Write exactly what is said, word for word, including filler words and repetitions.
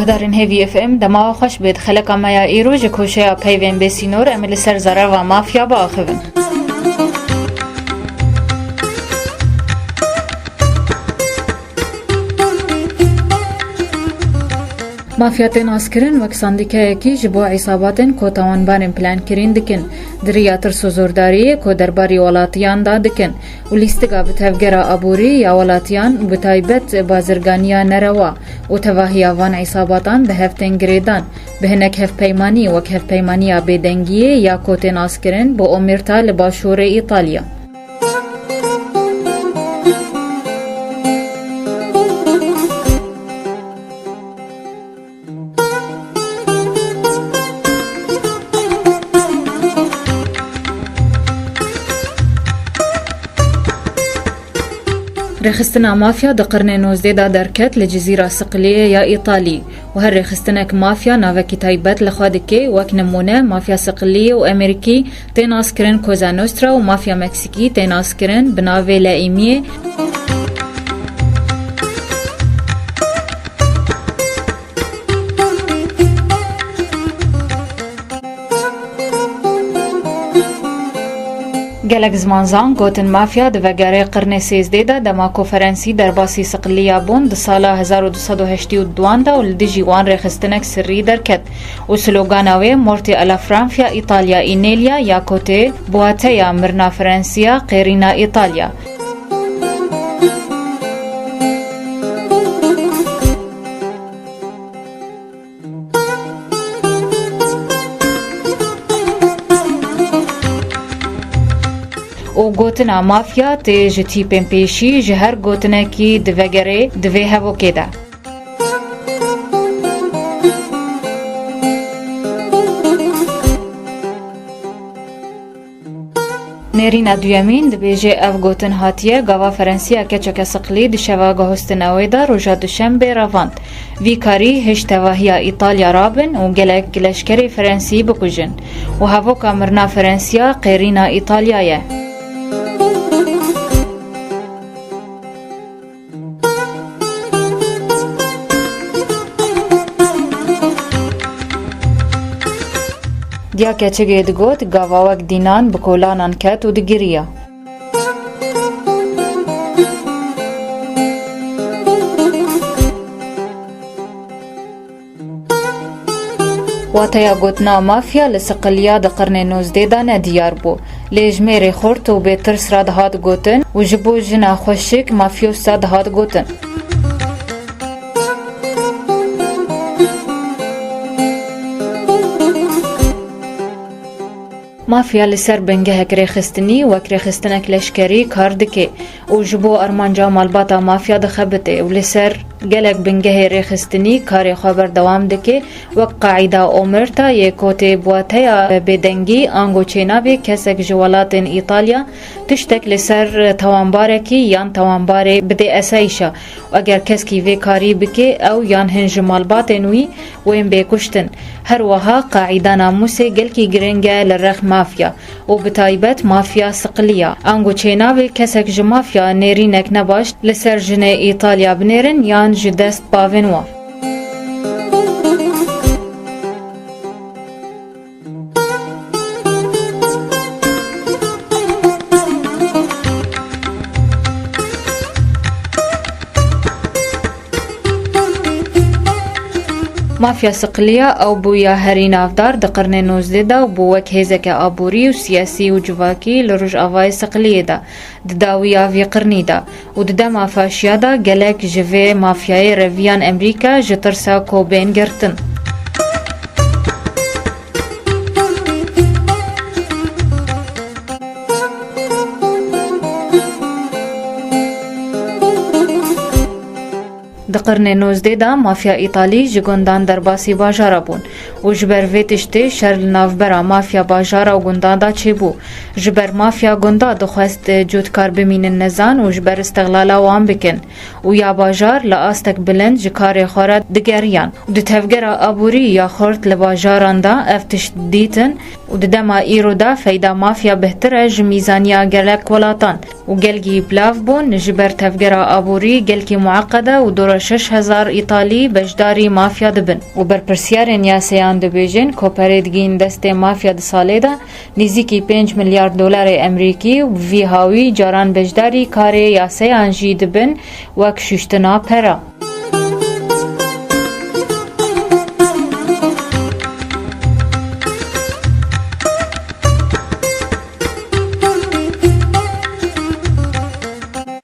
Darên Hêvî F M, dema we xweş bêt. Xeleka me ya îro ji koşeya peyvên bêsînor, em ê li ser zereva mafya biaxivin. Mafya tê naskirin wek sandîkeyekî ji bo îsabatên ku tawanbarên plankirîn dikin, di riya tirs û zordariyê ku derbarî welatiyan de dikin û lîstika bi tevgera aborî ya welatiyan û bi taybet bazirganiya nerewa û tevahiya van îsabatan bi hev tên girêdan, bi hinek hevpeymanî wek Hevpeymaniya Bêdengiyê ya ku tê naskirin bi Omerta li başûrê Îtalya. Rêxistina mafya di qirnê nozdê de derket li Cizîra Siqiliyê ya Îtalî û her rêxistinek mafya navekî taybet li xwe dike, wek nimûne mafya Siqiliyê û Amerîkî tê naskirin Cosa Nostra û mafya Meksîkî tê naskirin bi navê Laîmiyê. Gelek zimanzan gotin mafya di vegerê qirnê sêzdê de, dema ku Ferensî derbasî Siqiliya bûn di sala hezar û du sed û heştê û duan de û li dijî wan rêxistinek sirrî derket û slogana wê Morti alla Francia, Italia inelia ya ku tê bi wateya mirina Ferensiya qêrîna Îtalya. Û gotina mafya tê ji tîpên pêşî ji her gotinekî di vegerê di vê hevokê de. Nêrîna duyemîn dibêje, ev gotin hatiye gava Ferensiya keçeke siqlî di şeva guhustina wê de roja duşembê revand. Vî karî hişt tevahiya Îtalya rabin û gelek leşkerê Ferensî bikujin û hevoka mirina Ferensiya qêrîna Îtalya ye. Diya keçikê digot, gava wek dînan bi kolanan ket û digiriya. Wateya gotina mafya li siqiliya di qirnê nozdê de ne diyar bû, lê ji mêrê xurt û bêtirs re dihat gotin û ji bo jina xweşik mafyosa dihat gotin. Mafya li ser bingehek rêxistinî wek rêxistinek leşkerî kar dike û ji bo armanca malbata mafya dixebite û li ser gelek bingehê rêxistinî karê xwe berdewam dike, wek Qaîda Omerta yê ku tê bi wateya bêdengî ango çênabê kesek ji welatên Îtalya tiştek li ser tawanbarekî yan tawanbarê bidê esayîşa û eger keskî vê karî bike, ew yan hin ji malbatên wî wên bê kuştin. Her wiha qaîda namûsê gelkî giring e li rex mafya û bi taybet mafya siqiliya. Ango çênabê kesek ji mafya nêrînek nebaş li ser jinê Îtalya binêrin yan ji dest bavên wan. Mafya Siqiliya ew bûya herî navdar di qirnê nozdeh de û bû wek hêzeke aborî û siyasî û civakî li Rojavayê Siqiliyê de, di dawiya vî qirnî de û di dema faşiya de gelek ji vê mafyayê reviyan Emerîka ji tirsa ku bên girtin. Di qirnê nozdeh de mafya Îtalî ji gundan derbasî bajara bûn û ji ber vê tiştê şer li navbera mafya bajara û gundan de çêbû. Ji ber mafya gunda dixwest, e, cotkar bimînin nezan û ji ber îstixlala wan bikin û ya bajar li astek bilind ji karê xwe re digeriyan û di tevgera aborî ya xurt li bajaran de ev tişt dîtin û di dema îro de feyda mafya bihtir e ji mîzaniya gelek welatan û gelgî bilav bûn ji ber tevgera aborî gelkî mueqede û doreşe şeş hezar Îtalî beşdarî mafya dibin û berpirsiyarên yaseyan dibêjin ku perê digihîn destê mafya di salê de nêzîkî pênc milyar dolarê Emerîkî û bi vî hawî caran beşdarî karê yaseyan jî dibin wek şûştina pera.